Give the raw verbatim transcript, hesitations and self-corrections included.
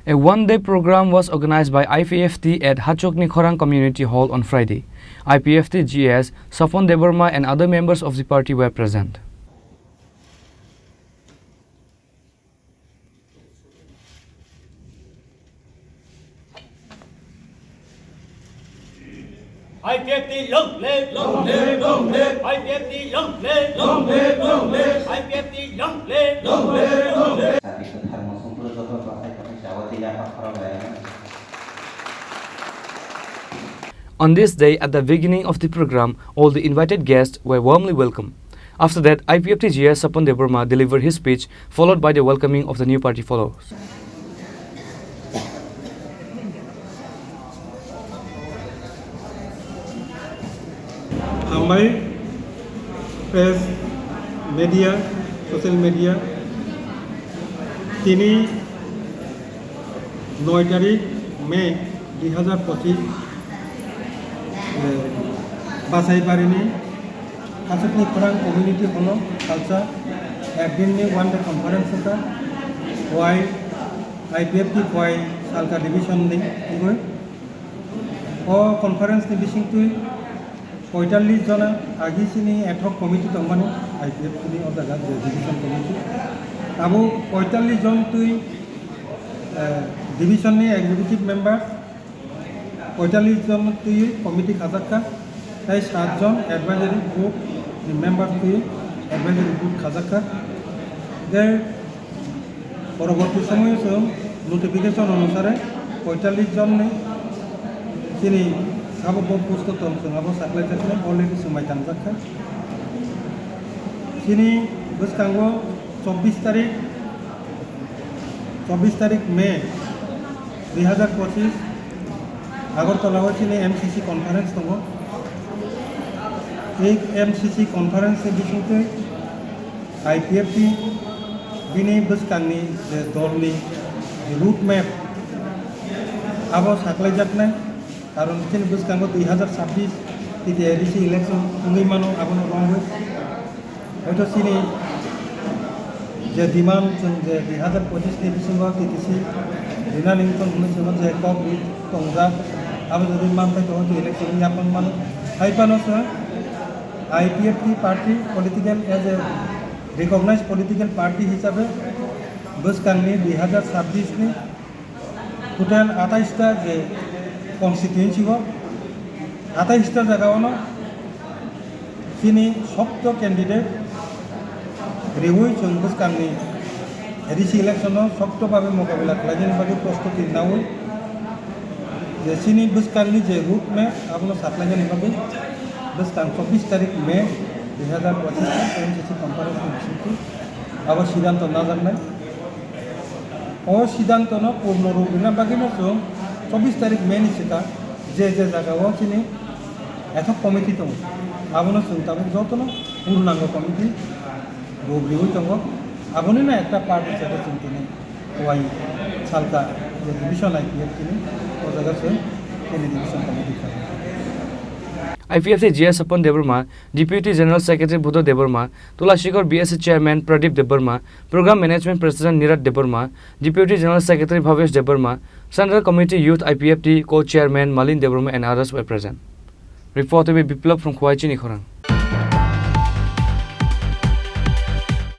A one-day program was organized by I P F T at Hachokni Khorang Community Hall on Friday. I P F T G S Sapon Debbarma and other members of the party were present. I P F T long live, long live, long live. I P F T long live, long live, long live. I P F T long live, long live, long live. On this day, at the beginning of the program, all the invited guests were warmly welcomed. After that, I P F T G S Sapon Debbarma delivered his speech, followed by the welcoming of the new party followers. Hambai, press, media, social media, tini noi tarik May dui hazar pochis, eh, Basaibarini Hachokni Khorang Community Hall-o salsa ekdinni one day conference wngkha, Y I P F T Y Salka division ni wngwi. O conference ni bisingtwi poitallis jona agi chini ad hoc committee tongmani, I P F T ni o jaga je division committee. Abo poitallis jon twi, eh, division ni executive member, poitallis jon twi committee khajakha, tei sat jon advisory board ni member twi advisory board khajakha. Tei Poroborti somoyo chwng notification onusare poitallis jonni chini sabo bo post o tong chwng abo saklaijaknai already swmai tangjakha. Chini bwskango chobbish tarik, chobbish tarik May dui hazar pochis Agartala o chini M C C conference tongo. Ei M C C conference ni bisingtwi I P F T bini bwskangni je dolni je route map abo saklaijaknai, karon chini bwskango dui hazar sabbish T T A D C election wngwi mano, abono romwi hoito chini je demand chwng je dui hazar pochis ni bisingo T T C rinani wngkha hwnwi chwng je kok tongjak, abo jodi manthai tongo election yapang mano, hai phano chwng I P F T party political as a recognized political party hisabe bwskangni dui hazar sabbish ni total atais ta je constituency o atais ta jaga ono chini sokto candidate riwi chwng bwskangni A D C election o sokto babe mokabila khlaijani bagwi prostuti nawi. Je chini bwskangni je route map abono saklaijani bagwi bwskang chobbish tarik May dui hazar pochis M C C conference ni bisingtwi abo siddhanto najaknai. O siddhanto no purno rup rina bagwi no chwng chobbish tarik May ni swkang je je jaga o chini ad hoc committee tongo, abono chwng tabuk jotono purnango committee rup riwi tongo. Aboni no ekta part hisabe chwng tini Y Salka je division I P F T ni o jaga chwng tini division committee tongo. I P F T G S Sapon Debbarma, Deputy General Secretary Buddha Debbarma, Tulashikor B S A Chairman Pradip Debbarma, Program Management President Nirat Debbarma, Deputy General Secretary Bhavesh Debbarma, Central Committee Youth I P F T Co-Chairman Malin Debbarma and others were present. Report by Biplab from Khowai Chini Khorang.